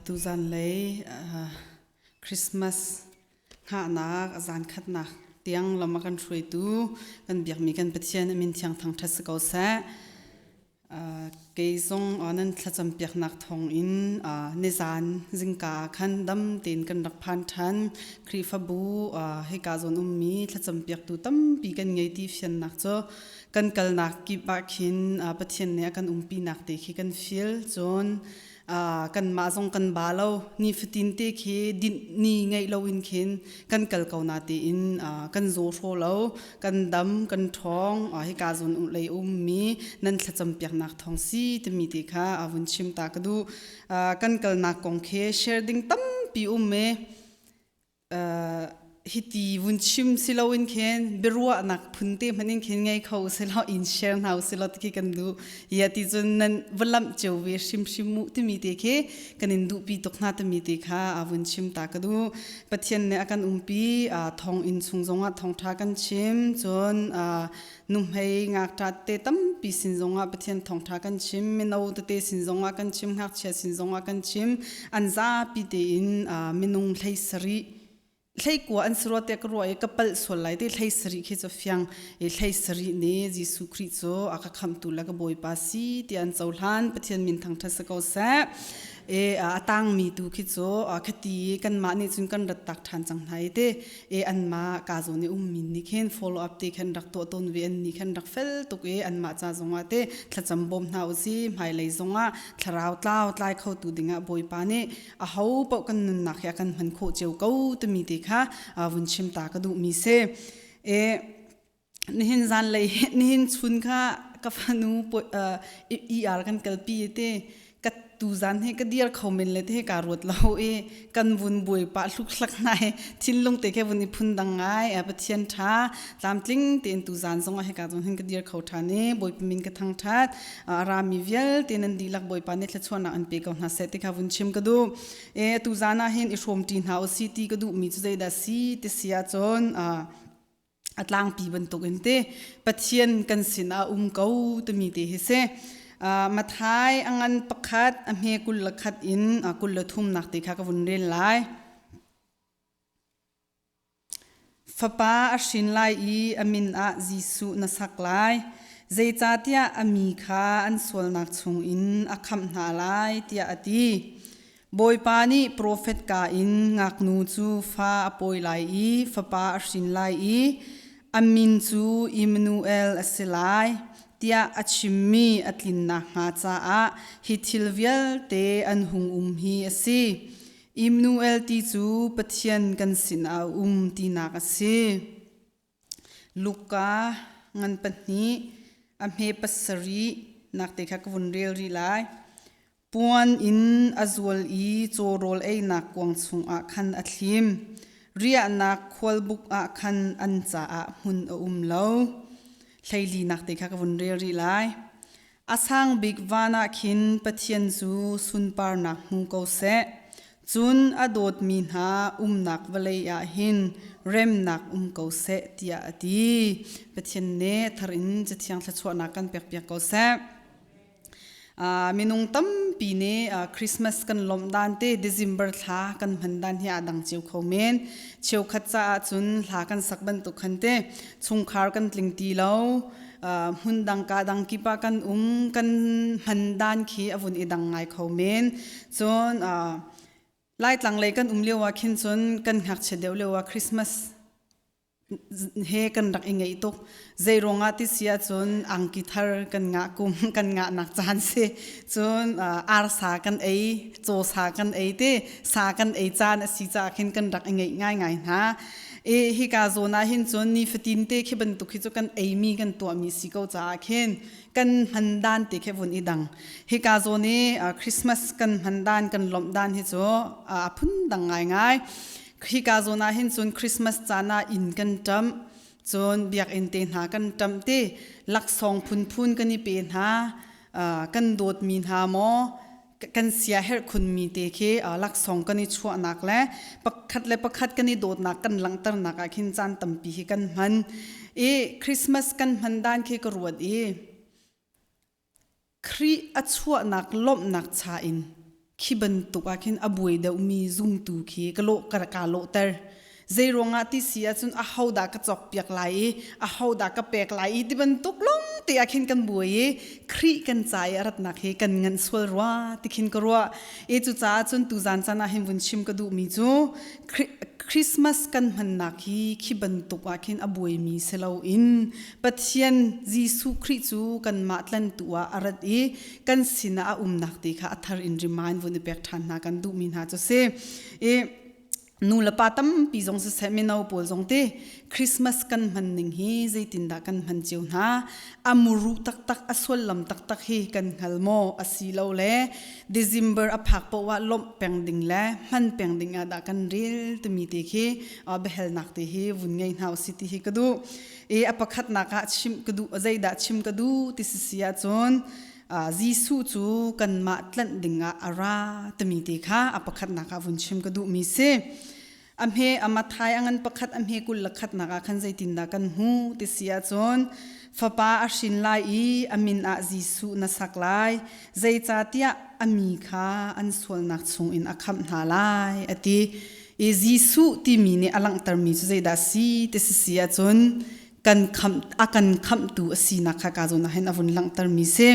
Tuzan lei Christmas hngahnak a zan khatnak tiang lam a kan hruaitu kan biakmi kan Pathian a min thiang thangṭhat si ko seh. Kei zong nan thlacam piaknak thawngin nizan zingka ah khan dam tein kan rak phan ṭhan. Khrihfabu hika zawn ummi thlacam piaktu tampi kan ngei ti fiannak cu kan kalnak kip ah khin Pathian nih a kan umpinak te khi kan feel. Cun kanmah zong kan ba lo. Nifatin te khi dinh ni ngeih loin khin kan kal ko na tiin kan zaw hraw lo. Kan dam, kan ṭhawng. Hika zawn lei ummi nan thlacam piaknak thawng si timi te kha vun chim ta ka duh. Kan kalnak kong khi share ding tampi um e. Hiti vun chim si loin khin biaruahnak phun te hmanh in khin ngei kho usih in share hna usih law ti khi kan duh. Ia ti cun nan va lamh cio ve hrimhrim mu timi te khi kan in duhpi tuk hna timi te kha vun chim ta ka duh. Pathian nih a kan umpi thong inn chung zongah thawngṭha kan chim cun nuhmei ngakṭah te tampi sin zongah Pathian thawngṭha kan chim mino tete sin zongah kan chim ngakchia sin zongah kan chim an zapi tein minung hlei sarih hleikua an si rua tiah ka ruah i ka palh sual lai te hlei sarih khi cu fiang i hlei sarih nih Jesuh Khrih cu a ka khamhtu le ka Bawipa si tiah an cohlan Pathian min thangṭhat si ko seh e a tangmi tu khi cu khati kanmah nih cun kan rat tak ṭhan cang hna i te e anmah ka zawn i ummi nih khin follow up te khan rak tuah tawn ve an nih khan rak fel tuk i anmah ca zongah te thlacam bawm hna usi hmailei zongah thlarau tlau tlai kho tu dingah Bawipa nih a ho paoh kan nunnak hi a kan hman khawh cio ko timi te kha vun chim ta ka duhmi si e nihin zanlei nihin chun kha ka fanu ER kan kalpi te ka tuzan he ka dir kho men le te ka ruat lo i kan vun buai pa hluk hlak nai thinlung te ke vun i phun dang ngai Pathian tha tlamtling tein tuzan zong ah hika zong hin ka dir kho than i Bawipa min ka thangthat rami vialte nan dihlak Bawipa nih thluachuahnak an pe ko hna seh ti kha vun chim ka duh e tuzan ah hin i hrawm ṭi hna usi ti ka duh mi cu zeidah si ti si ahcun a tlangpi bantukin te Pathian kan sinah um ko timi te hi si. Mathai a ngan pakhat a hme 21 in 33 nak te kha ka vun rel lai. Fapa a hrin lai i a min ah Jesuh na sak lai. Zeicahtiah a mi kha an sualnak chungin a khamh hna lai tiah a ti. Bawipa nih profet ka in ngaknu cu fa a pawi lai i fapa a hrin lai i a min cu Immanuel a si lai, tiah a chimmi a tlin nakhnga caah hi thil vialte an hung um hi a si. Immanuel ti cu Pathian kan sinah a um tinak a si. Luka ngan pahnih a hme pasarih nak te kha ka vun rel rih lai. Puan in a zual i cawrawl einak kuang chungah khan a thlim. Riahnak khualbuk ah khan an caah hmun a um lo. Hleilinak te kha ka vun rel rih lai. A sang bik van ah khin Pathian cu sunparnak hmu ko seh. Cun a dawtmi hna umnak vawlei ah hin remnak um ko seh tiah a ti. Pathian nih thar in Cathiang thluachuahnak kan pekpiak ko seh. Minung tampi nih Christmas kan lawmh dan te December thla kan hman dan hi aa dang cio kho men. Cheukhat caah cun hla kan sak bantuk khan te chungkhar kan tling ti lo. Hmun dang ka dang kip ah kan um kan hman dan khi a vun i dang ngai kho men. Cun Laitlang lei kan um lio ah khin cun kan ngakchia deuh lio ah Christmas he kan rak i ngeih tuk. Zeiruangah ti si ahcun angki thar kan ngah kum kan ngahnak caan si. Cun arsa kan ei, cawsa kan ei te, sa kan ei caan a si caah khin kan rak i ngeih ngaingai hna. E hika zawn ah hin cun nifatin te khi bantuk hi cu kan eimi kan tuahmi si ko caah khin kan hman dan te khi vun i dang. Hika zawn i Christmas kan hman dan kan lawmh dan hi cu a phun dang ngaingai. Hika zawn ah hin cun Christmas caan ah inn kan ṭamh, cun biakinn te hna kan ṭamh ti laksawng phunphun kan i pe hna. Kan dawtmi hna maw kan siaherh khunmi te khi laksawng kan i chuahnak le pakhat le pakhat kan i dawtnak kan langhternak ah khin caan tampi hi kan hman. I Christmas kan hman dan khi ka ruat i Khrih a chuahnak lawmhnak cha in Khi bantuk ah khin a buai deuhmi zumtu khi ka lawh ka ka lawhter. Zei ruangah ti si ahcun ahodah ka cawkpiak lai i ahodah ka pek lai i ti bantuk lawng te ah khin kan buai i Khrih kan ca i a ratnak hi kan nganh sual rua ti khin ka ruah. I cucaah cun tuzan caan ah hin vun chim ka duhmi cu Christmas kan hmannak hi khi bantuk ah khin a buaimi si loin Pathian Jesuh Khrih cu kanmah tlantu ah a rat i kan sinah a umnak te kha a thar in remind vun i pek ṭhan hna kan duhmi hna cu si. I nu le pa tampi zong siseh mino pawl zong te Christmas kan hman ning hi zeitindah kan hman cio hna a muru taktak a suallam taktak hi kan hngal maw asilo le December a phak poah ah lawmh peng ding le hman peng ding ah dah kan rel timi te khi biahalnak te hi vun ngei hna usih ti hi ka duh i a pakhatnak ah chim ka duh zeidah chim ka duh ti si si ahcun Jesuh cu kanmah tlanh dingah a ra timi te kha a pakhatnak ah vun chim ka duhmi si. A hme a Mathai a ngan pakhat a hme 20 le khatnak ah khan zeitindah kan hmu ti si ahcun fapa a hrin lai i a min ah Jesuh na sak lai zeicahtiah a mi kha an sualnak chungin a khamh hna lai a ti. I Jesuh timi nih a langhtermi cu zeidah si ti si si ahcun kan khamh a kan khamhtu a sinak kha ka zawn ah hin a vun langhtermi si.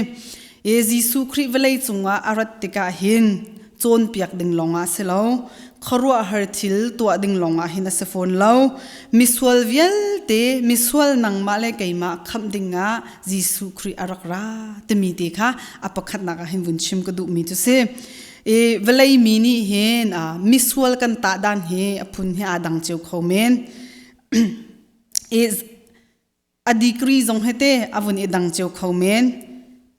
E Jesuh Khrih vawlei cungah a rat tikah hin cawnpiak ding lawngah si lo khuaruahhar thil tuah ding lawngah hin a si fawn lo misual vialte misual nangmah le keimah khamh dingah Jesuh Khrih a rak ra timi te kha a pakhatnak ah hin vun chim ka duhmi cu si. E vawlei mi nih hin misual kan tah dan hi a phun hi aa dang cio kho men. A degree zong he te a vun i dang cio kho men.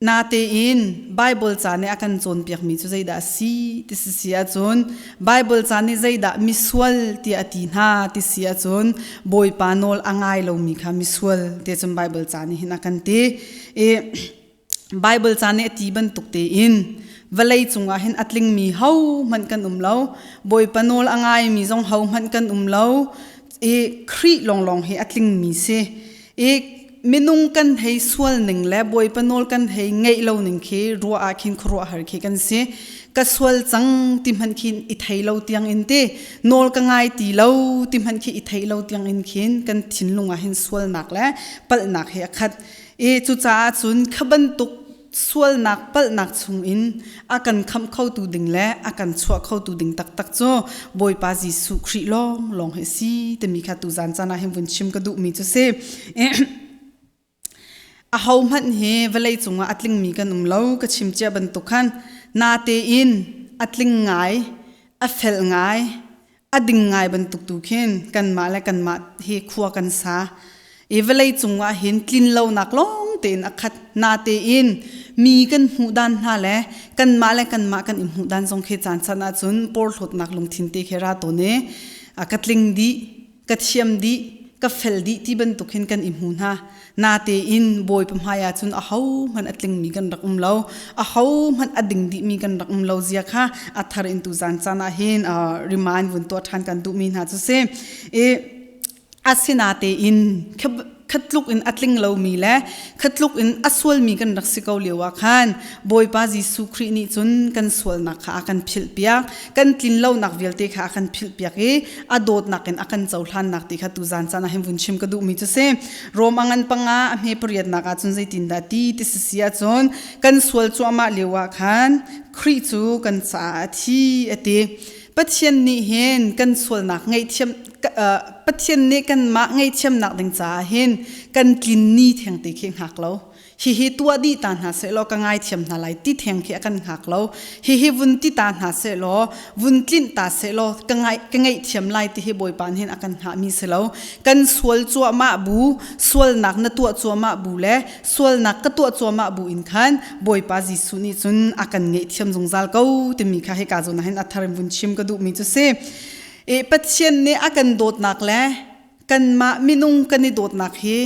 Natein Bible ca nih a kan cawnpiakmi cu zeidah a si ti si si ahcun Bible ca nih zeidah misual tiah a ti hna ti si ahcun Bawipa nawl a ngai lomi kha misual tiah cun Bible ca nih hin a kan ti. I Bible ca nih a ti bantuk tein vawlei cungah hin a tlingmi hohmanh kan um lo. Bawipa nawl a ngaimi zong hohmanh kan um lo. I Khrih lawnglawng hi a tlingmi si. I minung kan hei sual ning le Bawipa nawl kan hei ngeih lo ning khi ruah ah khin khuaruahhar khi kan si. Ka sual cang ti hmanh khin i thei lo tiang in ti nawl ka ngai ti lo ti hmanh khi i thei lo tiang in khin kan thinlung ah hin sualnak le palhnak hi a khat. I cucaah cun kha bantuk sualnak palhnak chungin a kan khamh khotu ding le a kan chuah khotu ding taktak cu Bawipa Jesuh Khrih lawng lawng hi a si timi kha tuzan caan ah hin vun chim ka duhmi cu si. Ahohmanh hi vawlei cungah a tlingmi kan um lo ka chim cia bantuk khan natein a tling ngai a fel ngai a ding ngai bantuk tu khin kanmah le kanmah hi khua kan sa i vawlei cungah hin tlin lonak lawng tein a khat natein mi kan hmuh dan hna le kanmah le kanmah kan i hmuh dan zong khi caan chan ahcun porhlawtnak lungthin te khi ra tawn i ka tling dih ka thiam dih ka fel dih ti bantuk hin kan i hmu hna natein bawipa hmai ah cun ahohmanh a tlingmi kan rak um lo ahohmanh a ding dihmi kan rak um lo zia kha a thar in tuzan caan ah hin remind vun tuah ṭhan kan duhmi hna cu si i asinatein khatluk in a tling lomi le khatluk in a sualmi kan rak si ko lio ah khan Bawipa Jesuh Khrih nih cun kan sualnak kha a kan philhpiak kan tlin lonak vialte kha a kan philhpiak i a dawtnak in a kan cohlannak ti kha tuzan caan ah hin vun chim ka duhmi cu si Rom a ngan panga a hme pariatnak ah cun zeitindah ti ti si si ahcun kan sual cuahmah lio ah khan Khrih cu kan caah a thi a ti Pathian nih hin kan sualnak ngaihthiam Pathian nih kanmah ngaihthiamnak ding caah hin kan tlin ni theng te khi hngak lo hihi tuah dih ta hna sehlaw ka ngaithiam hna lai ti theng khi a kan hngak lo hihi vun ti ta hna sehlaw vun tlinh ta sehlaw ka ngai ka ngaihthiam lai ti hi bawipa nih hin a kan hngahmi si lo kan sual cuahmah bu sualnak na tuah cuahmah bu le sualnak ka tuah cuahmah bu in khan bawipa Jesuh nih cun a kan ngaihthiam zungzal ko timi kha hika zawn ah hin a thar in vun chim ka duhmi cu si e Pathian nih a kan dawtnak le kanmah minung kan i dawtnak hi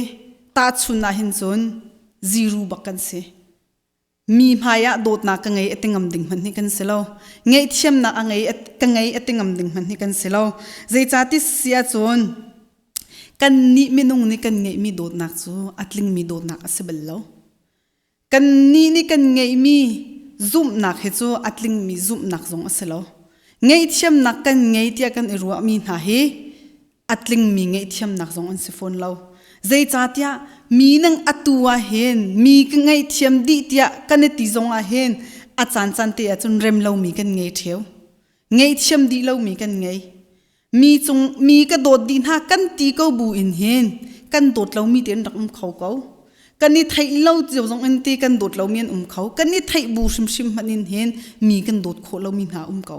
tahchun ah hin cun ziru bak kan si mi hmai ah dawtnak ka ngei a ti ngam ding hmanh hi kan si lo ngaihthiamnak a ngei ka ngei a ti ngam ding hmanh hi kan si lo zeicati si ahcun kan nih minung nih kan ngeihmi dawtnak cu a tlingmi dawtnak a si bal lo Kannih nih kan ngeihmi zumhnak hi cu a tlingmi zumhnak zong a si lo. Ngaihthiamnak kan ngei tiah kan i ruahmi hna hi a tlingmi ngaihthiamnak zong an si fawn lo. Zeicahtiah mi nang atu ah hin mi ka ngaihthiam dih tiah kan i ti zong ah hin a caancaan te ahcun rem lomi kan ngei ṭheo. Ngaihthiam dih lomi kan ngei. Mi cung mi ka dawt dih hna kan ti ko bu in hin kan dawt lomi te an rak um kho ko. Kan i theih lo cio zong in ti kan dawt lomi an um kho. Kan i theih bu hrimhrim hmanh in hin mi kan dawt khawh lomi hna um ko.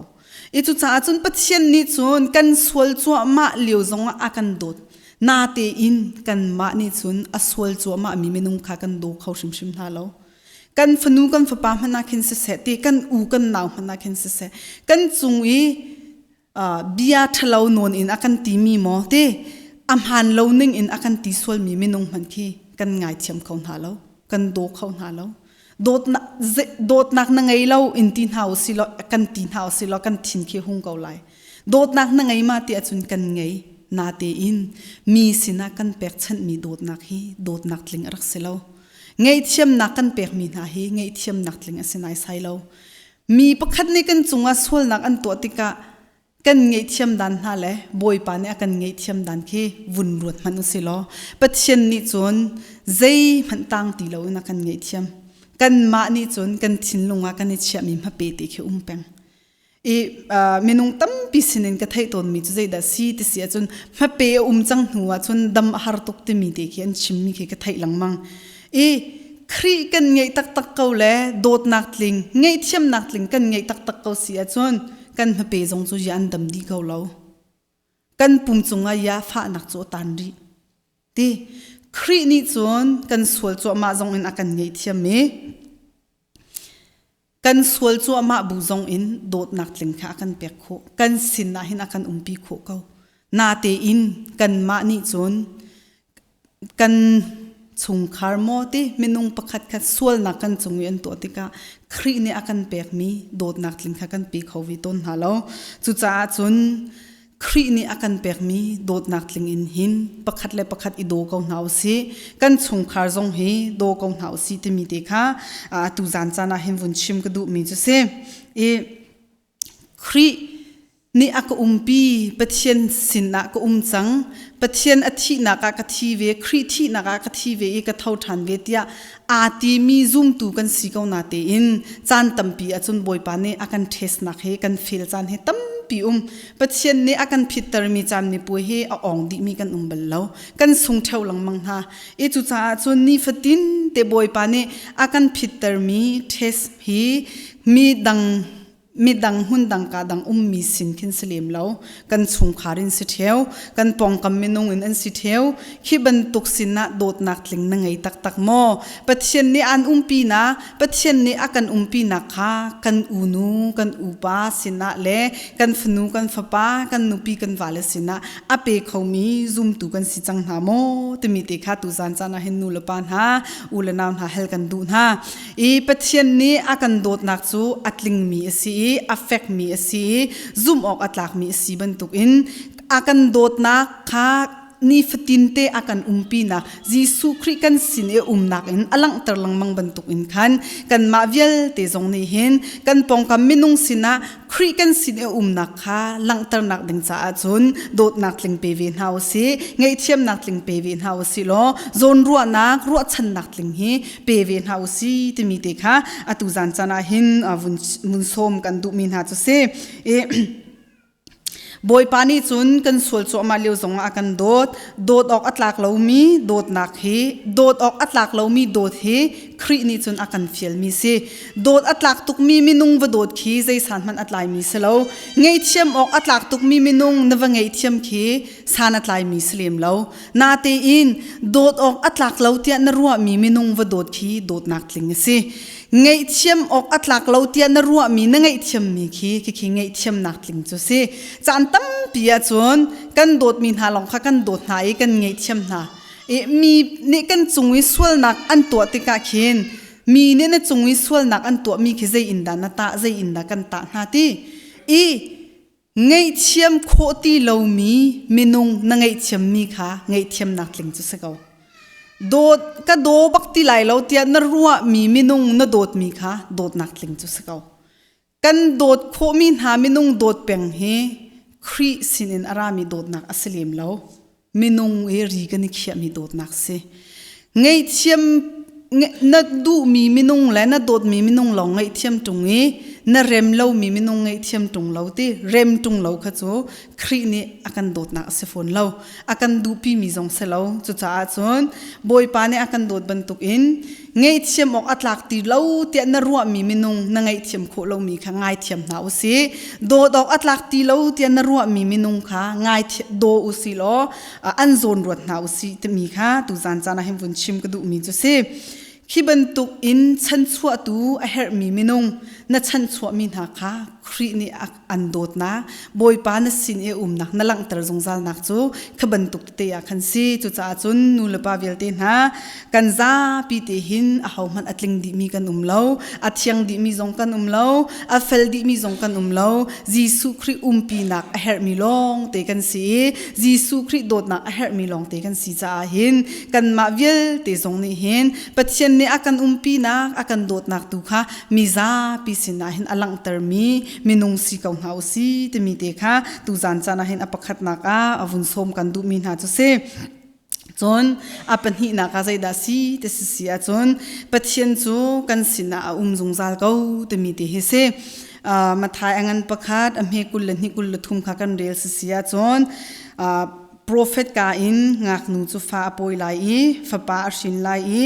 I cucaah cun Pathian nih cun kan sual cuahmah lio zongah a kan dawt. Natein kanmah nih cun a sual cuahmahmi minung kha kan daw kho hrimhrim hna lo. Kan fanu kan fapa hmanh ah khin siseh ti kan u kan nau hmanh ah khin siseh kan cung i bia ṭhalo nawn in a kan timi maw ti a hmaan lo ning in a kan ti sualmi minung hmanh khi kan ngaithiam kho hna lo kan daw kho hna lo. Dawtnak dawtnak na ngei lo in ti hna usih law kan ti hna usih law kan thin khi hung ko lai. Dawtnak na ngei ma ti ahcun kan ngei. Natein mi sinah kan pekchanhmi dawtnak hi dawtnak tling a rak si lo. Ngaihthiamnak kan pekmi hna hi ngaihthiamnak tling a si naisai lo. Mi pakhat nih kan cungah sualnak an tuah tikah kan ngaihthiam dan hna le Bawipa nih a kan ngaihthiam dan khi vun ruat hmanh u si law Pathian nih cun zeihmanh tang ti loin a kan ngaihthiam. Kanmah nih cun kan thinlung ah kan i chiahmi hmape te khi um peng. I minung tampi sinin ka theih tawnmi cu zeidah si ti si ahcun hmape a um cang hnu ahcun dam a har tuk timi te khi an chimmi khi ka theih lengmang. I Khrih kan ngeih taktak ko le dawtnak tling, ngaihthiamnak tling kan ngeih taktak ko si ahcun kan hmape zong cu ya an dam dih ko lo. Kan pum cungah ya fahnak cu a tan rih. Ti Khrih nih cun kan sual cuahmah zong in a kan ngaihthiam i kan sual cuahmah bu zong in dawtnak tling kha a kan pek khawh. Kan sin ah hin a kan umpi khawh ko. Natein kanmah nih cun kan chungkhar maw ti minung pakhat khat sualnak kan cung i an tuah tikah Khrih nih a kan pekmi dawtnak tling kha kan pe kho ve tawn hna lo. Cucaah cun Khrih nih a kan pekmi dawtnak tling in hin pakhat le pakhat i daw ko hna u sih. Kan chungkhar zong hi daw ko hna u sih timi te kha atu zan caan ah hin vun chim ka duhmi cu si. I Khrih nih a ka umpi, Pathian sinah ka um cang, Pathian a thihnak ah ka thi ve, Khrih thihnak ah ka thi ve i ka tho ṭhan ve tiah aa timi zumtu kan si ko na tein caan tampi ahcun Bawipa nih a kan ṭhesnak hi kan fel caan hi tampi um. Pathian nih a kan phittermi caan mipuai hi a awng dihmi kan um bal lo. Kan sung ṭheo lengmang hna. I cucaah cun nifatin te Bawipa nih a kan phittermi ṭhes hi mi dang midang hmundang ka dang ummi sin khin si lem lo. Kan chungkhar in si ṭheo, kan pawngkam minung in an si ṭheo. Khi bantuk sinah dawtnak tling na ngei taktak maw? Pathian nih aan umpi na, Pathian nih a kan umpinak kha kan unu, kan upa sinah le kan fanu, kan fapa, kan nupi, kan vale sinah a pe khomi zumtu kan si cang hna maw? Timi te kha tuzan caan ah hin nu le pa hna, u le nau hna hal kan duh hna. I Pathian nih a kan dawtnak cu a tlingmi a si i a fekmi a si i zumh awk a tlakmi a si bantukin a kan dawtnak kha nifatin te a kan umpinak Jesuh Khrih kan sin i umnak in a langhter lengmang bantukin khan kanmah vialte zong nih hin kan pawngkam minung sinah Khrih kan sin i umnak kha langhternak ding caah cun dawtnak tling pe ve hna u sih, ngaihthiamnak tling pe ve hna u sih law zawnruahnak, ruahchannak tling hi pe ve hna u sih timi te kha atu zan caan ah hin vun, vun sawm kan duhmi hna cu si. I Bawipa nih cun kan sual cuahmah lio zongah a kan dawt. Dawt awk a tlak lomi dawtnak hi, dawt awk a tlak lomi dawt hi Khrih nih cun a kan fialmi si. Dawt a tlak tukmi minung va dawt khi zei san hmanh a tlaimi si lo. Ngaihthiam awk a tlak tukmi minung na va ngaihthiam khi san a tlaimi si lem lo. Natein dawt awk a tlak lo tiah na ruahmi minung va dawt khi dawtnak tling a si. Ngaihthiam awk a tlak lo tiah na ruahmi na ngaihthiammi khi khikhi ngaihthiamnak tling cu si. Caan tampi ahcun kan dawtmi hna lawng kha kan dawt hna i kan ngaihthiam hna. I mi nih kan cung i sualnak an tuah tikah khin mi nih na cung i sualnak an tuahmi khi zei in dah na tah, zei in dah kan tah hna ti. I ngaihthiam khawh ti lomi minung na ngaihthiammi kha ngaihthiamnak tling cu si ko. Dawt ka daw bak ti lai lo tiah na ruahmi minung na dawtmi kha dawtnak tling cu si ko. Kan dawt khawhmi hna minung dawt peng hi Khrih sinin a rami dawtnak a si lem lo. Minung i ri kan i khiahmi dawtnak si. Ngaihthiam na duhmi minung le na dawtmi minung lawng ngaihthiam ṭung i na rem lomi minung ngaihthiam ṭung lo ti rem ṭung lo kha cu Khrih nih a kan dawtnak a si fawn lo. A kan duhpimi zong si lo. Cucaah cun Bawipa nih a kan dawt bantukin ngaihthiam awk a tlak ti lo tiah na ruahmi minung na ngaihthiam khawh lomi kha ngaithiam hna u sih. Dawt awk a tlak ti lo tiah na ruahmi minung kha ngai daw u sih law an zawn ruat hna u sih timi kha tuzan caan ah hin vun chim ka duhmi cu si. Khi bantuk in chanchuahtu a herhmi minung na chanchuahmi hna kha Khrih nih an dawtnak Bawipa na sin i umnak na langhter zungzalnak cu kha bantuk tete ah khan si. Cucaah cun nu le pa vialte hna kan zapi te hin ahohmanh a tling dihmi kan um lo, a thiang dihmi zong kan um lo, a fel dihmi zong kan um lo. Jesuh Khrih umpinak a herhmi lawng te kan si i Jesuh Khrih dawtnak a herhmi lawng te kan si caah hin kanmah vialte zong nih hin Pathian nih a kan umpinak, a kan dawtnak tu kha mi zapi sinah hin a langhtermi minung si ko hna u si timi te kha tuzan caan ah hin a pakhatnak ah a vun sawm kan duhmi hna cu si. Cun a pahnihnak ah zeidah si ti si si ahcun Pathian cu kan sinah a um zungzal ko timi te hi si. Mathai a ngan pakhat a hme 22 23 kha kan rel si si ahcun Profet ka in ngaknu cu fa a pawi lai i fapa a hrin lai i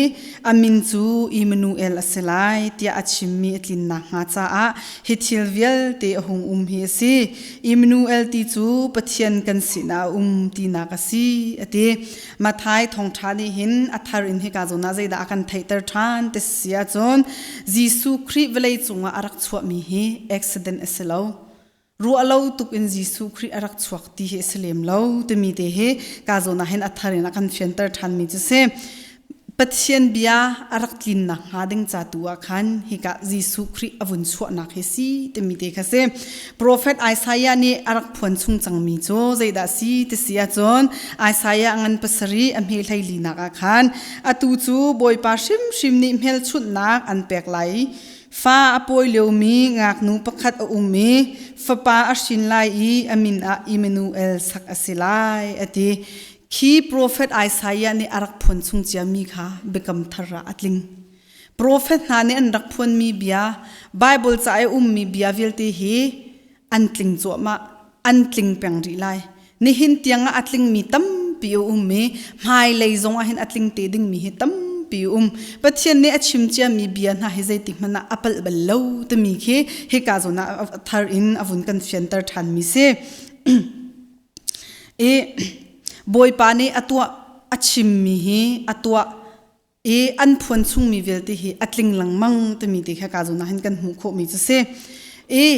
a min cu Immanuel a si lai tiah a chimmi a tlin nakhnga caah hi thil vialte a hung um hi a si. Immanuel ti cu Pathian kan sinah a um tinak a si a ti. Matthai thawngṭha nih hin a thar in hika zawn ah zeidah a kan theihter ṭhan ti si ahcun Jesuh Khrih vawlei cungah a rak chuahmi hi accident a si lo. Ruahlo tuk in Jesuh Khrih a rak chuak ti hi a si lem lo timi te hi ka zawn ah hin a thar in a kan fianter ṭhanmi cu si. Pathian bia a rak tlinnak hnga ding ca tu ah khan hika Jesuh Khrih a vun chuahnak hi si timi te kha si. Profet Isaiah nih a rak phuan chung cangmi cu zeidah si ti si ahcun Isaiah ngan pasarih a hme hlei linak ah khan atu cu Bawipa hrimhrim nih hmelchunhnak an pek lai Fa a pawi liomi ngaknu pakhat a um i fapa a hrin lai i a min ah Immanuel sak a si lai a ti. Khi profet Isaiah nih a rak phuan chung ciami kha biakam thar ah a tling. Profet hna nih an rak phuanmi bia, Baibal ca i ummi bia vialte hi an tling cuahmah, an tling peng rih lai. Nihin tiangah a tlingmi tampi a um i hmailei zong ah hin a tling te dingmi hi tampi a um. Pathian nih a chim ciami bia hna hi zeitik hmanh ah a palh bal lo timi khi hika zawn ah thar in a vun kan fianter ṭhanmi si. I Bawipa nih a tuah a chimmi hi a tuah i an phuan chungmi vialte hi a tling lengmang timi te kha ka zawn ah hin kan hmuh khawhmi cu si. I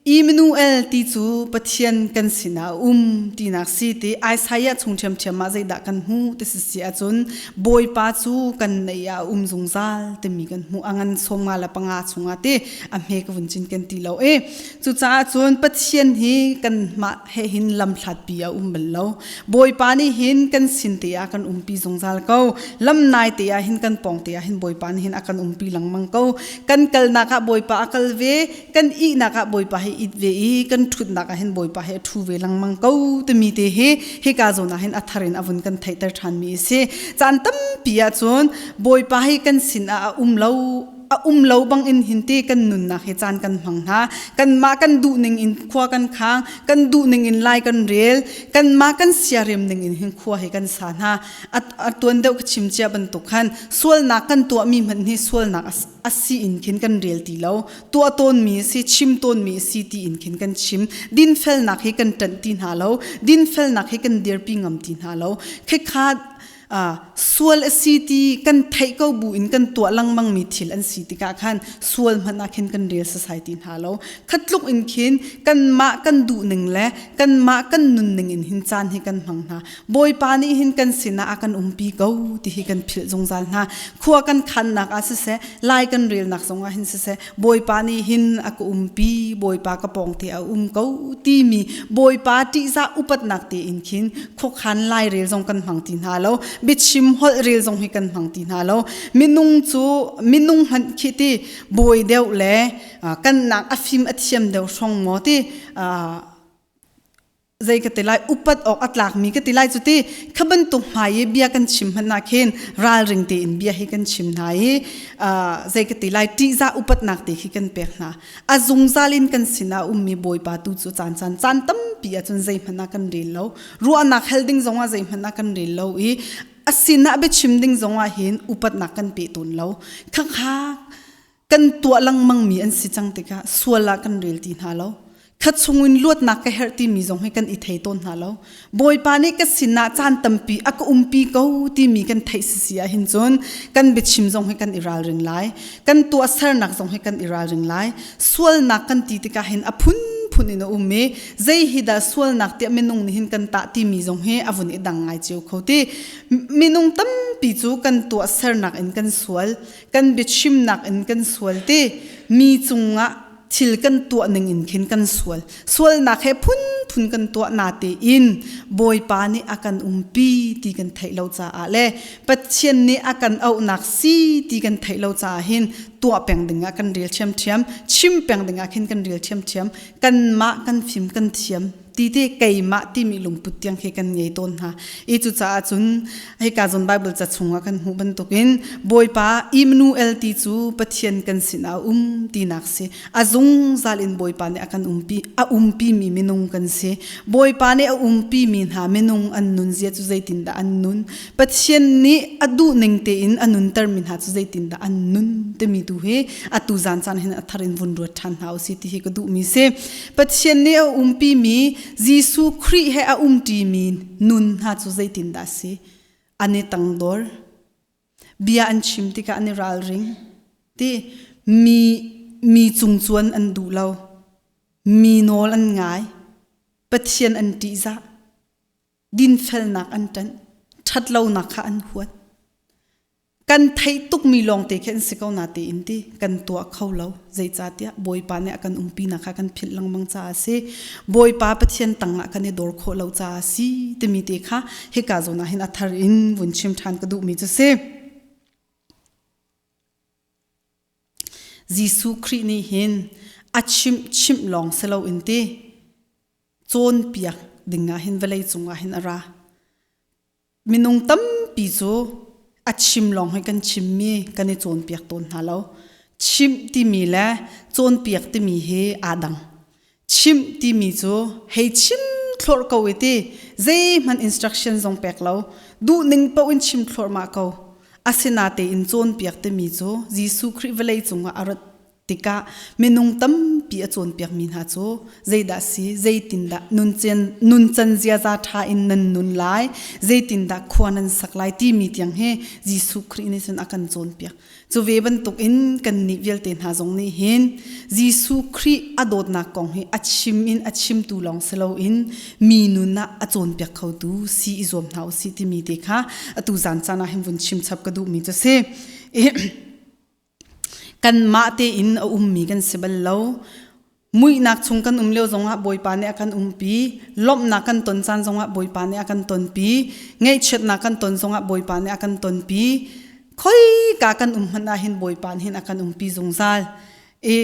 Immanuel ti cu Pathian kan sinah a um tinak si ti Isaiah chung ṭhiamṭhiam ah zeidah kan hmuh ti si si ahcun Bawipa cu kan nei ah a um zungzal timi kan hmuh a ngan 55 chungah ti a hme ka vun cin kan ti lo i cucaah cun Pathian hi kanmah he hin lamhlatpi a um bal lo. Bawipa nih hin kan sin te ah kan umpi zungzal ko. Lam nai te ah hin kan pawng te ah hin Bawipa nih hin a kan umpi lengmang ko. Kan kalnak ah Bawipa a kal ve, kan ihnak ah Bawipa hi it ve i kan ṭhutnak ah hin Bawipa hi a ṭhu ve lengmang ko timi te hi hika zawn ah hin a thar in a vun kan theihter ṭhanmi a si. Caan tampi ah cun Bawipa hi kan sin ah a um lo a um lo bang in hin te kan nunnak hi caan kan hmang hna. Kanmah kan duh ning in khua kan khang, kan duh ning in lai kan rel, kanmah kan siarem ning in hin khua hi kan sa hna. A tuan deuh ka chim cia bantuk khan sualnak kan tuahmi hmanh hi sualnak a si in khin kan rel ti lo. Tuah tawnmi si, chim tawnmi si ti in khin kan chim. Dinfelnak hi kan ṭanh ti hna lo. Dinfelnak hi kan dirpi ngam ti hna lo. Khikha sual a si ti kan theih ko bu in kan tuah lengmang mi thil an si tikah khan sual hmanh ah khin kan rel sasai ti hna lo. Khatluk in khin kanmah kan duh ning le kanmah kan nun ning in hin caan hi kan hmang hna. Bawipa nih hin kan sinah a kan umpi ko ti hi kan philh zungzal hna. Khua kan khannak ah siseh, lai kan relnak zongah hin siseh, Bawipa nih hin a ka umpi, Bawipa ka pawngte a um ko timi Bawipa ṭihzah upatnak tein khin khuakhan lairel zong kan hmang ti hna lo. Biachim holh rel zong hi kan hmang ti hna lo. Minung cu minung hmanh khi ti bawi deuh le kan nak a fim a thiam deuh hrong maw ti zei ka ti lai upat awk a tlakmi ka ti lai cu ti kha bantuk hmai i bia kan chim hmanh ah khin ralring tein bia hi kan chim hna i zei ka ti lai ṭihzah upatnak te khi kan pek hna. A zungzal in kan sinah ummi Bawipa tu cu caan caan caan tampi ahcun zeihmanh ah kan rel lo. Ruahnak hal ding zongah zeihmanh ah kan rel lo i a sinah biachim ding zongah hin upatnak kan pe tawn lo. Khakha kan tuah lengmangmi an si cang tikah sual ah kan rel ti hna lo. Kha chungin luatnak ka herh timi zong hi kan i thei tawn hna lo. Bawipa nih ka sinah caan tampi a ka umpi ko timi kan theih sisi ahhin cun kan biachim zong hi kan i ralring lai. Kan tuahsernak zong hi kan i ralring lai. Sualnak kan ti tikah hin a phunphun in a um i zei hi dah sualnak tiah minung nih hin kan tah timi zong hi a vun i dang ngai cio kho ti. Minung tampi cu kan tuahsernak in kan sual, kan biachimnak in kan sual ti mi cungah thil kan tuah ning in khin kan sual. Sualnak he phunphun kan tuah na tein Bawipa nih a kan umpi ti kan theih lo caah le Pathian nih a kan auhnak si ti kan theih lo caah hin tuah peng ding ah kan rel ṭhiamṭhiam, chim peng ding ah khin kan rel ṭhiamṭhiam, kanmah kan fim kan thiam ti te keimah timi lungput tiang khi kan ngei tawn hna. I cucaah cun hika zawn Bible ca chungah kan hmuh bantukin Bawipa Immanuel ti cu Pathian kan sinah a um tinak si. A zungzal in Bawipa nih a kan umpi a umpi mi minung kan si. Bawipa nih a umpi mi hna minung an nun zia cu zeitindah an nun? Pathian nih a duh ning tein a nunter mi hna cu zeitindah an nun timi tu hi atu zan caan hin a thar in vun ruat ṭhan hna usih ti hi ka duhmi si. Pathian nih a umpi mi Jesuh Khrih he a umṭi mi nun hna cu zeitindah a si? An i tangdor. Bia an chim tikah an i ralring. Ti mi mi cungcuan an duh lo. Mi nawl an ngai. Pathian an ṭihzah. Dinfelnak an ṭanh. Ṭhatlonak kha an huat. Kan theih tukmi lawngte khi an si ko na tein ti kan tuah kho lo. Zeicahtiah Bawipa nih a kan umpinak kha kan philh lengmang caah a si. Bawipa Pathian tangah kan i dor khawh lo caah a si timi te kha hika zawn ah hin a thar in vun chim ṭhan ka duhmi cu si. Jesuh Khrih nih hin a chimh chimh lawng si loin ti cawnpiak ding ah hin vawlei cungah hin a ra. Minung tampi cu a chim lawng hi kan chimmi kan i cawnpiak tawn hna lo. Chimh timi le cawnpiak timi hi aa dang. Chimh timi cu hei chim thlawrh ko i ti zeihmanh instruction zong pek lo duhning paoh in chim thluahmah ko. Asinatein cawnpiak timi cu Jesuh Khrih vawlei cungah a rat tikah minung tampi a cawnpiakmi hna cu zeidah si zeitindah nuncan ziaza ṭha in nan nun lai zeitindah khua nan sak lai timi tiang hi Jesuh Khrih nih cun a kan cawnpiak cu ve bantuk in kannih vialte hna zong nih hin Jesuh Khrih a dawtnak kong hi a chim in a chimtu lawng si loin mi nun ah a cawnpiak khotu si i zuam hna usih timi te kha atu zan caan ah hin vun chim chap ka duhmi cu si. Kanmah tein a ummi kan si bal lo. Muihnak chung kan um lio zongah Bawipa nih a kan umpi. Lawmhnak kan ton caan zongah Bawipa nih a kan tonpi. Ngaihchiatnak kan ton zongah Bawipa nih a kan tonpi. Khoika kan um hmanh ah hin Bawipa nih hin a kan umpi zungzal. I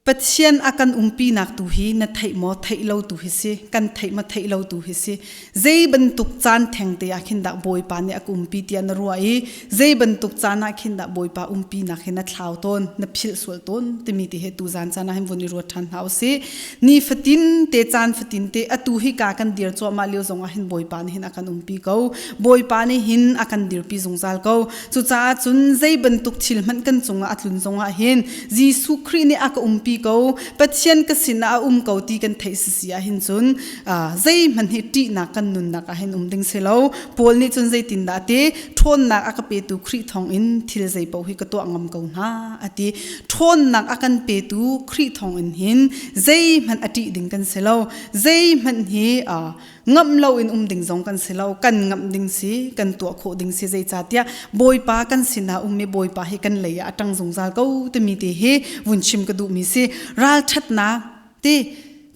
Pathian a kan umpinak tu hi na theih maw theih lo tu hi si kan theih maw theih lo tu hi si zei bantuk caan theng te ah khin dah Bawipa nih a ka umpi tiah na ruah i zei bantuk caan ah khin dah Bawipa umpinak hi na thlau tawn na philh sual tawn timi ti he tu zan caan ah hin vun i ruat ṭhan hna usih nifatin te caan fatin te atu hi ka kan dir cuahmah lio zong ah hin Bawipa nih hin a kan umpi ko Bawipa nih hin a kan dirpi zungzal ko cucaah cun zei bantuk thil hmanh kan cungah a tlun zongah hin Jesuh Khrih nih a ka umpi ko Pathian ka sinah a um ko ti kan theih sisi ah hin cun zeihmanh hi ṭihnak kan nunnak ah hin um ding si lo Paul nih cun zeitindah ti ṭhawnnak a ka petu Khrih thawngin thil zei paoh hi ka tuah ngam ko hna a ti ṭhawnnak a kan petu Khrih thawngin hin zeihmanh a ṭih ding kan si lo zeihmanh hi ngamh loin um ding zong kan si lo kan ngamh ding si kan tuah khawh ding si zeicahtiah bawipa kan sinah ummi bawipa hi kan lei ah a ṭang zungzal ko timi te hi vun chim ka duhmi si ralṭhatnak ti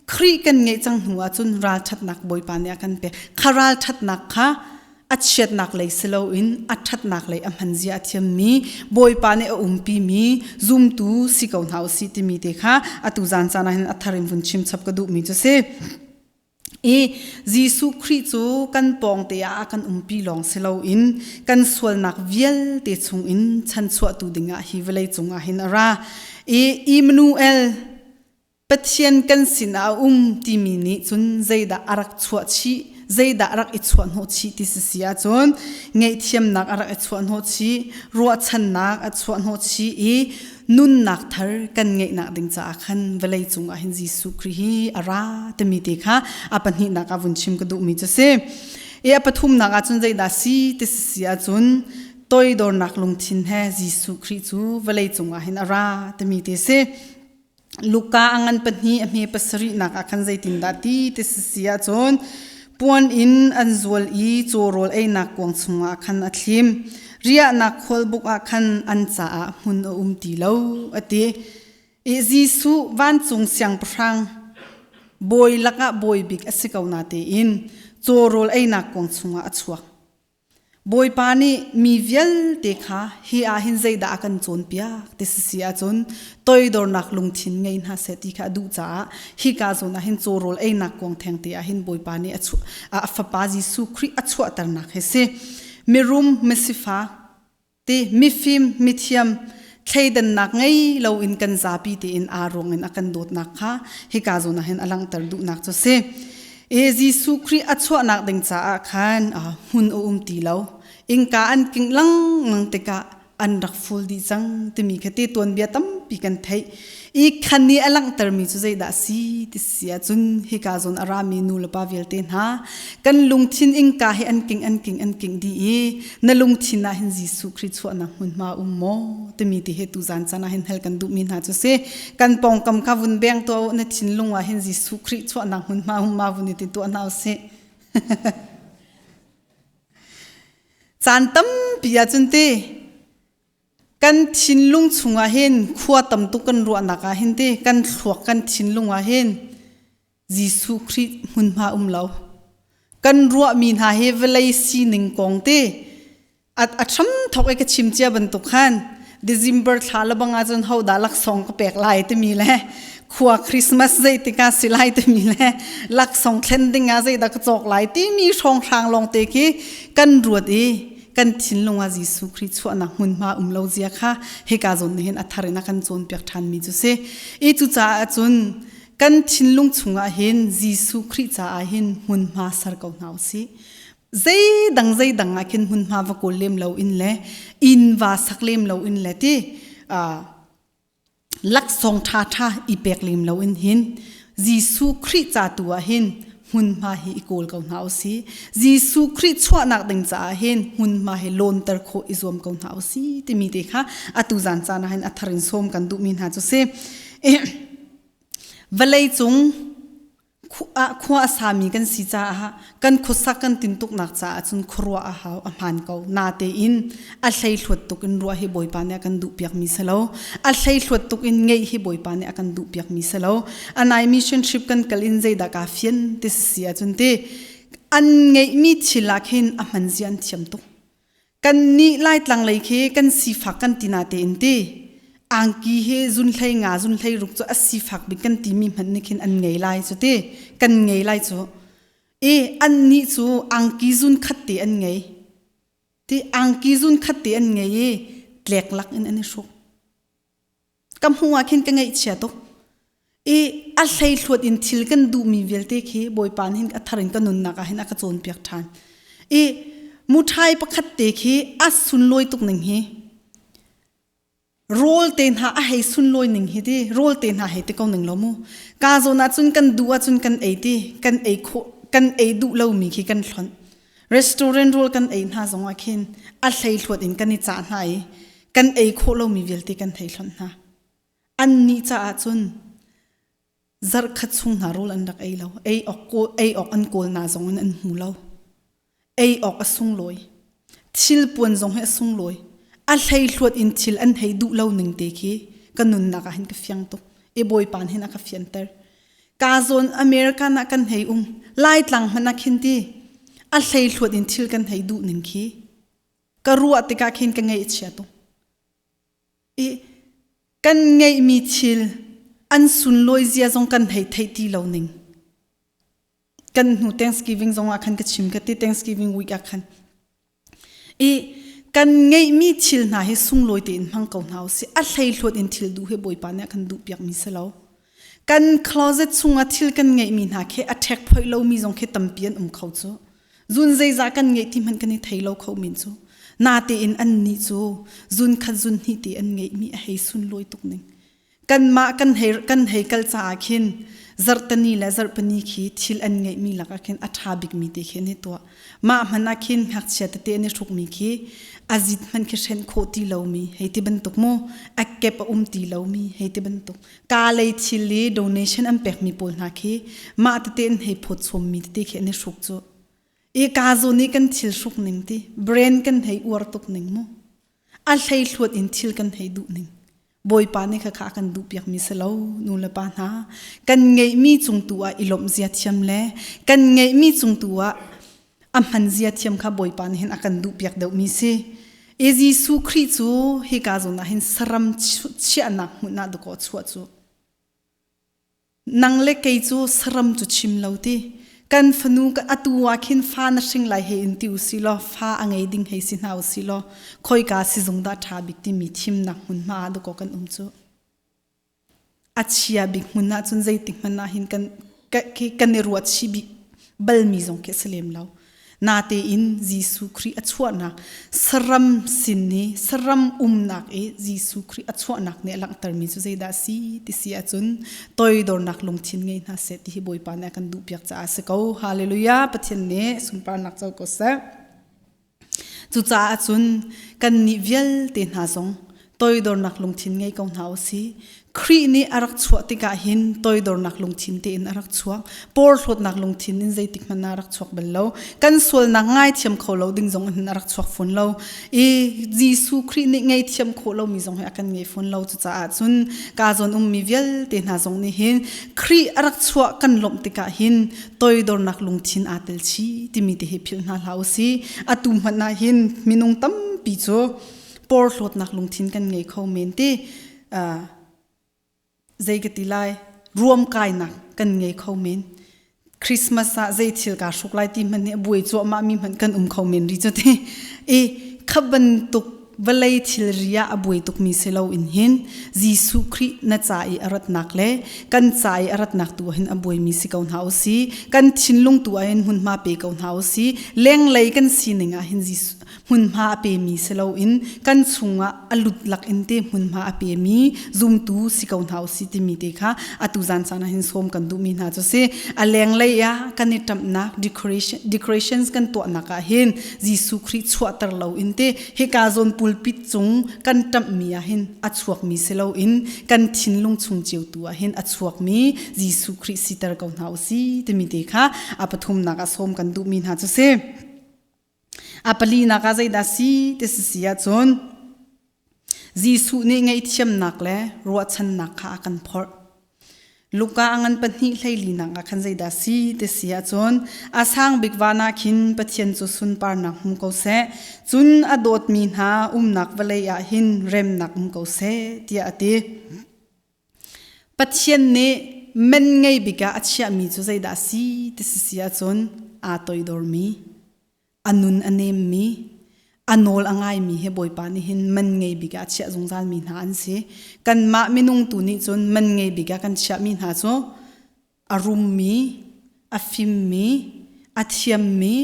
Khrih kan ngeih cang hnu ahcun ralṭhatnak bawipa nih a kan pek kha ralṭhatnak kha. A chiatnak lei si loin a ṭhatnak lei a hman zia a thiammi Bawipa nih a umpimi zumtu si ko hna usih timi te kha atu zan caan ah hin a thar in vun chim chap ka duhmi cu si. I Jesuh Khrih cu kan pawngte ah a kan umpi lawng si loin kan sualnak vialte chungin chanchuahtu dingah hi vawlei cungah hin a ra. I Immanuel Pathian kan sinah a um timi nih cun zeidah a rak chuah chih, zeidah a rak i chuah hnawh chih ti si si ahcun ngaihthiamnak a rak i chuah hnawh chih, ruahchannak a chuah hnawh chih i nunnak thar kan ngeihnak ding caah khan vawlei cungah hin Jesuh Khrih hi a ra timi te kha a pahnihnak ah vun chim ka duhmi cu si. I a pathumnak ahcun zeidah si ti si si ahcun toidornak lungthin he Jesuh Khrih cu vawlei cungah hin a ra timi te si. Luka a ngan pahnih a hme pasarihnak ah khan zeitindah ti ti si si ahcun puan in an zual i cawrawl einak kuang chungah khan a thlim. Riahnak khualbuk ah khan an caah hmun a um ti lo, a ti. I Jesuh vancung siangpahrang bawi lakah bawi bik a si ko natein cawrawl einak kuang chungah a chuak. Bawipa nih mi vialte kha hi ah hin zeidah a kan cawnpiak ti si si ahcun toidornak lungthin ngei hna seh ti kha a duh caah hika zawn ah hin cawrawl einak kuang thengte ah hin Bawipa nih a, chuah, a fapa Jesuh Khrih a chuahternak hi si. Mirum, misifak, ti mifim, mithiam, thleidannak ngei loin kan zapi tein aa ruang in a kan dawtnak kha hika zawn ah hin a langhter duhnak cu si. E Jesuh Khrih a chuahnak ding caah khan hmun a um ti lo. Innka an kingh lengmang tikah an rak ful dih cang timi kha te tuanbia tampi kan theih. I khan nih a langhtermi cu zeidah si ti si ahcun hika zawn a rami nu le pa vialte hna kan lungthin innka hi an king an king an king dih i na lungthin ah hin Jesuh Khrih chuahnak hmunhma um maw timi ti he tuzan caan ah hin hal kan duhmi hna cu si kan pawngkam kha vun beng tuah u na thinlung ah hin Jesuh Khrih chuahnak hmunhma um ma vun i ti tuah hna usih caan tampi ahcun ti kan thinlung chungah hin khua tam tuk kan ruahnak ah hin ti kan thluak kan thinlung ah hin Jesuh Khrih hmunhma um lo. Kan ruahmi hna hi vawlei sining kong te a a hram thok i ka chim cia bantuk khan December thla le bang ahcun hodah laksawng ka pek lai timi le khua Christmas zeitik ah si lai timi le laksawng thlen ding ah zeidah ka cawk lai timi hrawnghrang lawng te khi kan ruat i kan thinlung ah Jesuh Khrih chuahnak hmunhma um lo zia kha hika zawn nih hin a thar in a kan cawnpiak ṭhanmi cu si. I cucaah cun Kan thinlung chungah hin Jesuh Khrih caah hin hmunhma ser ko hna usih. Zeidang zeidang ah khin hmunhma va kawl lem lo in le inn va sak lem lo in le ti laksawng ṭhaṭha i pek lem lo in hin Jesuh Khrih ca tu ah hin hmunhma hi i kawl ko hna usih. Jesuh Khrih chuahnak ding caah hin hmunhma hi lawnter khawh i zuam ko hna usih timi te kha atu zan caan ah hin a thar in sawm kan duhmi hna cu si. Vawleicung khua a sami kan si caah kan khuasak kan tintuknak caah cun khuaruah a hau a hmaan ko. Natein a hleihluat tuk in ruah hi Bawipa nih a kan duhpiakmi si lo. A hleihluat tuk in ngeih hi Bawipa nih a kan duhpiakmi si lo. A nai mission trip kan kal in zeidah kaa fian ti si ahcun ti an ngeihmi thil ah khin a hman zia an thiam tuk. Kannih Laitlang lei khi kan sifak kan ti natein ti angki hi zunhlei nga zunhlei ruk cu a sifak bik kan timi hmanh nih khin an ngei lai cu ti kan ngei lai cu i annih cu angki zun khat te an ngei ti angki zun khat te an ngei i tlek lak in an i hruk Ka hmuh ah khin ka ngaihchia tuk. I a hleihluat in thil kan duhmi vialte khi Bawipa nih hin a thar in ka nunnak ah hin a ka cawnpiak ṭhan. I muṭhai pakhat te khi a sunlawi tuk ning hi rawl te hna a hei sunlawi ning hi ti rawl te hna hei ti ko ning lo mu ka zawn ahcun kan duh ahcun kan ei ti kan ei khawh kan ei duh lomi khi kan hlonh restaurant rawl kan ei hna zong ah khin a hleihluat in kan i cah hna i kan ei khawh lomi vialte kan thei hlonh hna. Annih caah cun zarhkhat chung hna rawl an rak ei lo. Ei awk, kawl, ei awk an kawl na zong in an hmu lo. Ei awk a sunglawi. Thil puan zong hi a sunglawi. A hleihluat in thil an hei duh lo ning te khi ka nunnak ah hin ka fiang tuk. I Bawipa hin a ka fianter. Ka zawn American ah kan hei um. Laitlang hmanh ah khin ti. A hleihluat in thil kan hei duh ning khi ka ruah tikah khin ka ngaih a chia tuk. I kan ngeihmi thil an sunlawi zia zong kan hei theih ti lo ning. Kan hnu Thanksgiving zong ah khan ka chim ka ti Thanksgiving week ah khan. I kan ngeihmi thil hna hi sunglawi tein hmang ko hna usih. A hleihluat in thil duh hi Bawipa nih a kan duhpiakmi si lo. Kan closet chungah thil kan ngeihmi hna khi a ṭhek phoih lomi zong khi tampi an um kho cu. Zun zeizah kan ngeih ti hmanh kan i thei lo kho men cu. Natein annih cu zun khat zun hnih te an ngeihmi a hei sunlawi tuk ning. Kanmah kan hei kan hei kal caah khin zarhteni le zarhpini khi thil an ngeihmi lakah khin a ṭha bikmi te khi an i tuah. Mah hmanh ah khin ngakchia tete an i hrukmi khi a zit hmanh khi hrenh khawh ti lomi hei ti bantuk mu a kep a um ti lomi hei ti bantuk ka lei thil i donation an pekmi pawl hna khi mah tete an hei phawt chommi tete khi an i hruk cu. I ka zawn i kan thil hruk ning ti brand kan hei uar tuk ning mu a hleihluat in thil kan hei duh ning Bawipa nih khakha a kan duhpiakmi si lo nu le pa hna kan ngeihmi cung tu ah i lawmh zia thiam le kan ngeihmi cung tu ah a hman zia thiam kha Bawipa nih hin a kan duhpiak deuhmi si i Jesuh Khrih cu hika zawn ah hin saram chiahnak hmun ah dakaw chuah cu Nang le kei cu saram cu chim lo ti. Kan fanu atu ah khin fa na hring lai hei in ti usih law fa a ngei ding hei si hna usih law khoika sizung dah ṭha bik timi thimnak hmunhma ah dakaw kan um cu. A chia bik hmun ah cun zeitik hmanh ah hin kan kan i ruat chih bik balmi zong khi a si lem lo. Natein Jesuh Khrih a chuahnak saram sin i saram umnak i Jesuh Khrih a chuahnak nih a langhtermi cu zeidah a si ti si ahcun toidornak lungthin ngei hna seh ti hi Bawipa nih a kan duhpiak caah a si ko. Hallelujah! Pathian nih sunparnak co ko seh. Cucaah cun kannih vialte hna zong toidornak lungthin ngei ko hna u sih. Khrih nih a rak chuah tikah hin toidornak lungthin tein a rak chuak. Porhlawtnak lungthin in zeitik hmanh ah a rak chuak bal lo. Kan sualnak ngaithiam kho lo ding zong in a rak chuak fawn lo. I Jesuh Khrih nih ngaihthiam khawh lomi zong hi a kan ngei fawn lo. Cucaah cun ka zawn ummi vialte hna zong nih hin Khrih a rak chuah kan lawmh tikah hin toidornak lungthin aa tel chih timi te hi philh hna hlah u sih. Atu hmanh ah hin minung tampi cu porhlawtnak lungthin kan ngei kho men ti zei ka ti lai ruamkainak kan ngei kho men Christmas ah zei thil kaa hruk lai ti hmanh nih a buai cuahmah mi hmanh kan um kho men ri cu ti i kha bantuk vawlei thilri ah a buai tukmi si lo in hin Jesuh Khrih na ca i a ratnak le kan ca i a ratnak tu ah hin a buaimi si ko hna u si kan thinlung tu ah hin hmunhma pe ko hna u si lenglei kan sining ah hin Jesuh hmunhma a pemi si loin kan chungah a lut lak in te hmunhma a pemi zumtu si ko hna usih timi te kha atu zan caan ah hin sawm kan duhmi hna cu si a lenglei ah kan i ṭamhnak decoration decorations kan tuahnak ah hin Jesuh Khrih chuahter lo in te hika zawn pulpit cung kan ṭamhmi ah hin a chuakmi si loin kan thinlung chung cio tu ah hin a chuakmi Jesuh Khrih siter ko hna usih timi te kha a pathumnak ah sawm kan duhmi hna cu si. A palinak ah zeidah si ti si ahcun Jesuh nih ngaihthiamnak le ruahchannak kha a kan phorh. Luka a ngan pahnih hleilinak ah khan zeidah si ti si ahcun a sang bik van ah khin Pathian cu sunparnak hmu ko seh, cun a dawtmi hna umnak vawlei ah hin remnak um ko seh tiah a ti. Pathian nih men ngei bik ah a chiahmi cu zeidah a si ti si si ahcun aa toidormi, a nun a nemmi, a nawl a ngaimi hi Bawipa nih hin man ngei bik ah a chiah zungzalmi hna an si. Kanmah minung tu nih cun man ngei bik ah kan chiahmi hna cu a rummi, a fimmi, a thiammi,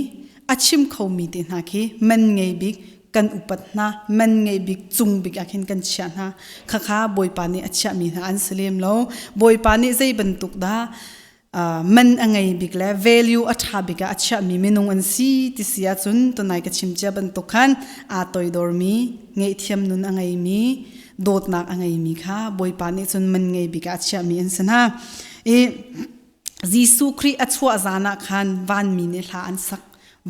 a chim khomi te hna khi man ngei bik kan upat hna, man ngei bik cung bik ah khin kan chiah hna. Khakha Bawipa nih a chiahmi hna an si lem lo. Bawipa nih zei bantuk dah man a ngei bik le value a ṭha bik ah a chiahmi minung an si ti si ahcun tunai ka chim cia bantuk khan aa toidormi, ngaihthiam nun a ngeimi, dawtnak a ngeimi kha Bawipa nih cun man ngei bik ah a chiahmi an si hna. I Jesuh Khrih a chuah zan ah khan vanmi nih hla an sak.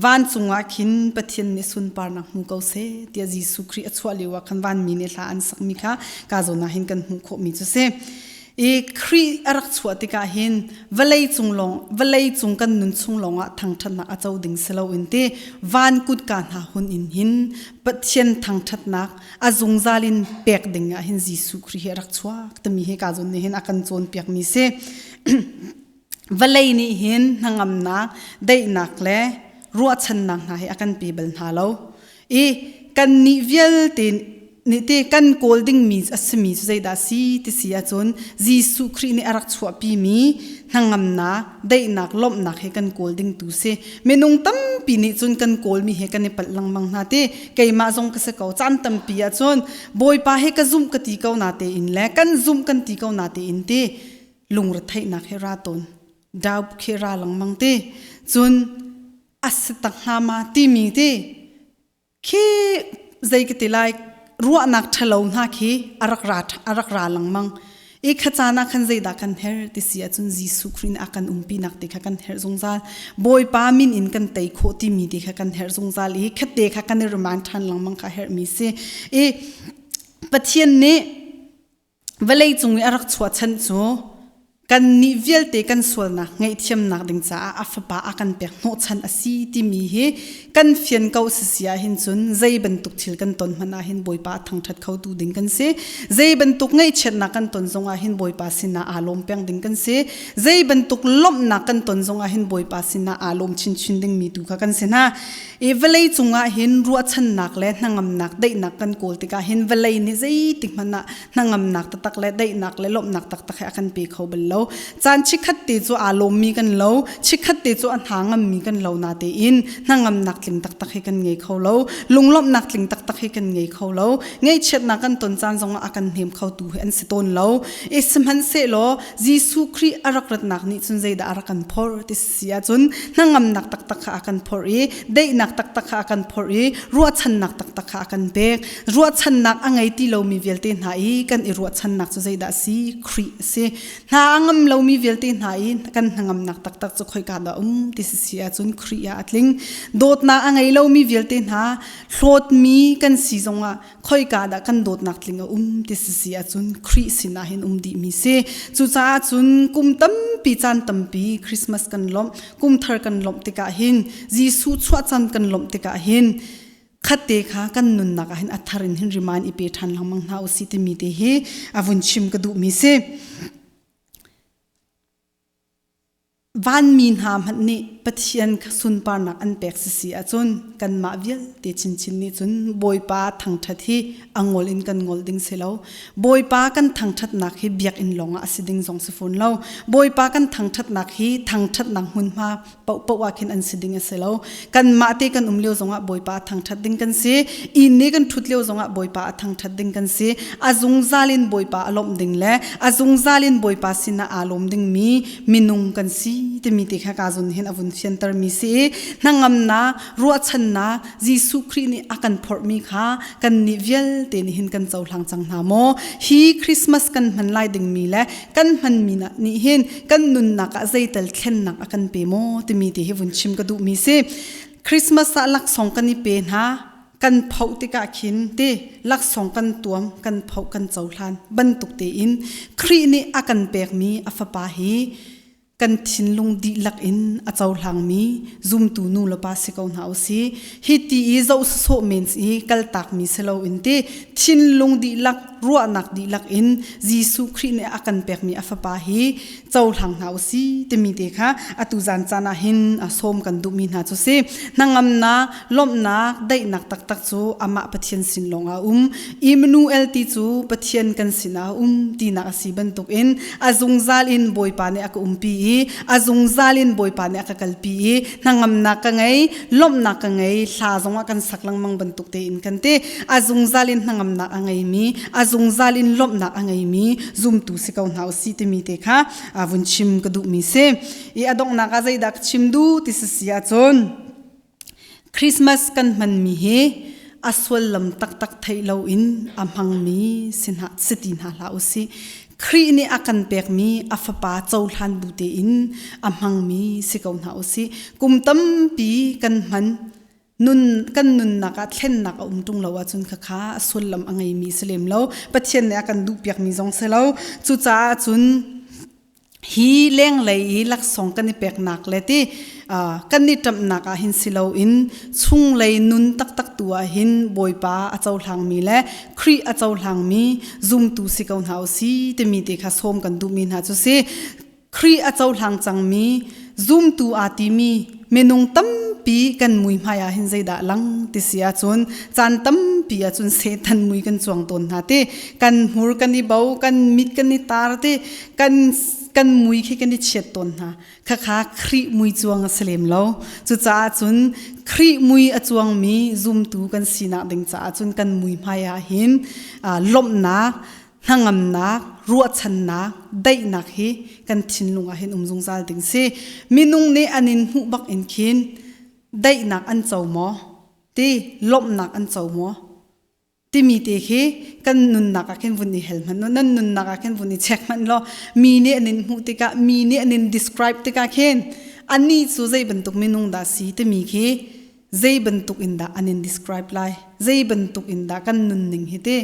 Vancung ah khin Pathian nih sunparnak hmu ko seh tiah Jesuh Khrih a chuah lio ah khan vanmi nih hla an sakmi kha ka zawn ah hin kan hmuh khawhmi cu si. I Khrih a rak chuah tikah hin vawlei cung lawng vawlei cung kan nun chung lawngah thangṭhatnak a co ding si loin ti van kutka hna hun in hin Pathian thangṭhatnak a zungzal in pek ding ah hin Jesuh Khrih hi a rak chuak timi hi ka zawn nih hin a kan cawnpiakmi si. Vawlei nih hin hnangamnak, daihnak le ruahchannak hna hi a kan pe bal hna lo. I kannih vialte nih te kan kawl dingmi a simi cu zeidah a si ti si ahcun Jesuh Khrih nih a rak chuahpimi hnangamnak, daihnak, lawmhnak he kan kawl ding tu si. Minung tampi nih cun kan kawlmi he kan i palh lengmang hna ti. Keimah zong ka si ko. Caan tampi ahcun Bawipa he ka zumh ka ti ko na tein le kan zumh kan ti ko na tein ti lungretheihnak he ra tawn. Doubt khi ra lengmang ti. Cun a si tak hnga ma timi ti khi zei ka ti lai ruahnak ṭhalo hna khi a rak ra a rak ra lengmang i kha caan ah khan zeidah kan herh ti si ahcun Jesuh Khrih nih a kan umpi nak ti kha kan herh zungzal Bawipa min in kan tei khawh timi ti kha kan herh zungzal i khatte kha kan i remind ṭhan lengmang kha herhmi si i Pathian nih Vawlei cung i a rak chuahchan cu kannih vialte kan sualnak ngaihthiamnak ding caah a fapa a kan pek hnawhchan a si timi hi kan fian ko sisi ahhin cun zei bantuk thil kan ton hmanh ahhin Bawipa a thangṭhat khotu ding kan si. Zei bantuk ngaihchiatnak kan ton zong ahhin Bawipa sinah aa lawm peng ding kan si. Zei bantuk lawmhnak kan ton zong ahhin Bawipa sinah aa lawm chinchin dingmi tu kha kan si hna. I vawlei cungah hin ruahchannak le hnangamnak daihnak kan kawl tikah hin vawlei nih zeitik hmanh ah hnangamnak taktak le daihnak le lawmhnak taktak he a kan pe kho bal lo. Caan chikkhat te cu aa lawmmi kan lo, chikkhat te cu a hna ngammi kan lo na tein hnangamnak tling taktak hi kan ngei kho lo. Lunglawmhnak tling taktak hi kan ngei kho lo. Ngaihchiatnak kan ton caan zongah a kan hnem kho tu hi an si tawn lo. I sihmanhsehlaw Jesuh Khrih a rak ratnak nih cun zeidah a rak kan phorh ti si ahcun hnangamnak taktak kha a kan phorh i daihnak taktak kha a kan phorh i ruahchannak taktak kha a kan pek. Ruahchannak a ngei ti lomi vialte hna i kan i ruahchannak cu zeidah a si? Khrih a si. Hna a ngam lomi vialte hna i kan hnangamnak taktak cu khoika dah um ti si si ahcun Khrih ah a tling. Dawtnak a ngei lomi vialte hna hlawtmi kan si zongah khoika dah kan dawtnak tling a um ti si si ahcun Khrih sinah hin um dihmi si. Cucaah cun kum tampi caan tampi Christmas kan lawmh, kum thar kan lawmh tikah hin Jesuh chuah caan kan lawmh tikah hin khatte kha kan nunnak ah hin a thar in hin remind i pe ṭhan lengmang hna usih timi te hi a vun chim ka duhmi si. Vanmi hna hmanh nih Pathian sunparnak an pek sisi ahcun kanmah vialte chinchin nih cun Bawipa thangṭhat hi a ngol in kan ngol ding si lo. Bawipa kan thangṭhatnak hi biakinn lawngah a si ding zong si fawn lo. Bawipa kan thangṭhatnak hi thangṭhatnak hmunhma paohpaoh ah khin an si ding a si lo. Kanmah te kan um lio zongah Bawipa a thangṭhat ding kan si. Inn i kan ṭhut lio zongah Bawipa a thangṭhat ding kan si. A zungzal in Bawipa a lawmh ding le a zungzal in Bawipa sinah aa lawm dingmi minung kan si timi te kha ka zun hin a vun fiantermi si i hnangamnak, ruahchannak Jesuh Khrih nih a kan phorhmi kha kannih vialte nih hin kan cohlang cang hna maw? Hi Christmas kan hman lai dingmi le kan hmanmi nih hin kan nunnak ah zeital thlennak a kan pe maw timi te hi vun chim ka duhmi si. Christmas ah laksawng kan i pe hna kan phoh tikah khin te laksawng kan tuam kan phoh kan cohlan bantuk tein Khrih nih a kan pekmi a fapa hi kan thinlung dihlak in a cohlangmi zumtu nu le pa si ko hna usih. Hi ti i zoh sawsawh men i kaltakmi si loin ti thinlung dihlak ruahnak dihlak in Jesuh Khrih nih a kan pekmi a fapa hi cohlang hna usih timi te kha atu zan caan ah hin a sawm kan duhmi hna cu si. Hnangamnak, lawmhnak, daihnak taktak cu amah Pathian sin lawng ah a um. Immanuel ti cu Pathian kan sinah a um tinak a si bantukin a zungzal in Bawipa nih a ka umpi i a zungzal in Bawipa nih a ka kalpi i hnangamnak ka ngei, lawmhnak ka ngei, hla zongah kan sak lengmang bantuk tein kan ti. A zungzal in hnangamnak a ngeimi, a zungzal in lawmhnak a ngeimi zumtu si ko hna usih timi te kha vun chim ka duhmi si. I a donghnak ah zeidah ka chim duh ti si si ahcun Christmas kan hmanmi hi a sullam taktak theih loin a hmangmi si hna si ti hna hlah usih. Khrih nih a kan pekmi a fapa cohlan bu tein a hmangmi si ko hna usih. Kum tampi kan hman. Nun kan nunnak ah thlennak a um ṭung lo ahcun khakha a sullam a ngeimi si lem lo. Pathian nih a kan duhpiakmi zong si lo. Cucaah cun hi lenglei i laksawng kan i peknak le ti kan i ṭamhnak ah hin si loin chunglei nun taktak tu ah hin Bawipa a cohlangmi le Khrih a cohlangmi zumtu si ko hna u si timi te kha sawm kan duhmi hna cu si. Khrih a cohlang cangmi zumtu aa timi minung tampi kan mui hmai ah hin zeidah lang ti si ahcun caan tampi ahcun Satan mui kan cuang tawn hna ti. Kan hmur kan i bo, kan mit kan i tar ti, kan kan mui khi kan i chiat tawn hna. Khakha Khrih mui cuang a si lem lo. Cucaah cun Khrih mui a cuangmi zumtu kan sinak ding caah cun kan mui hmai ah hin lawmhnak, hnangamnak, ruahchannak, daihnak hi kan thinlung ah hin um zungzal ding si. Minung nih an in hmuh bak in khin daihnak an co maw? Ti lawmhnak an co maw? Timi te khi kan nunnak ah khin vun i hel hmanh nan nunnak ah khin vun i check hmanh law, mi nih an in hmuh tikah, mi nih an in describe tikah khin anih cu zei bantuk minung dah si timi khi zei bantuk in dah an in describe lai, zei bantuk in dah kan nunning hi te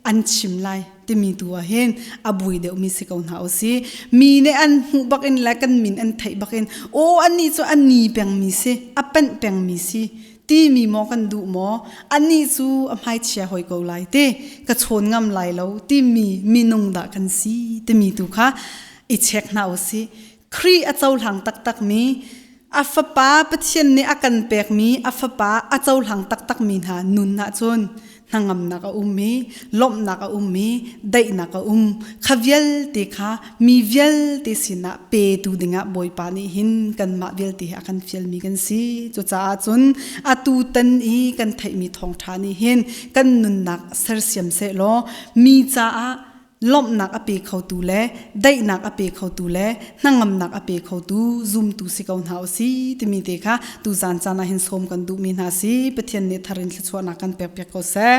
an chim lai timi tu ah hin a bui deuhmi si ko hna u si. Mi nih an hmuh bak in le kan min an theih bak in, aw, anih cu a ni pengmi si, a panh pengmi si timi maw kan duh maw, anih cu a hmaichia hoi ko lai te, ka chawn ngam lai lo timi minung dah kan si timi tu kha i check hna u si. Khrih a cohlang taktakmi, a fapa Pathian nih a kan pekmi a fapa a cohlang taktakmi hna nun ahcun hnangamnak a um i lawmhnak a um i daihnak a um. Kha vialte kha mi vialte sinah petu dingah Bawipa nih hin kanmah vialte hi a kan fialmi kan si. Cucaah cun atu tan i kan theihmi thawngṭha nih hin kan nunnak sersiam sehlaw mi caah lawmhnak a pe khotu le daihnak a pe khotu le hnangamnak a pe khotu zumtu si ko hna u si timi te kha tuzan caan ah hin sawm kan duhmi hna si. Pathian nih thar in thluachuahnak kan pekpiak ko seh.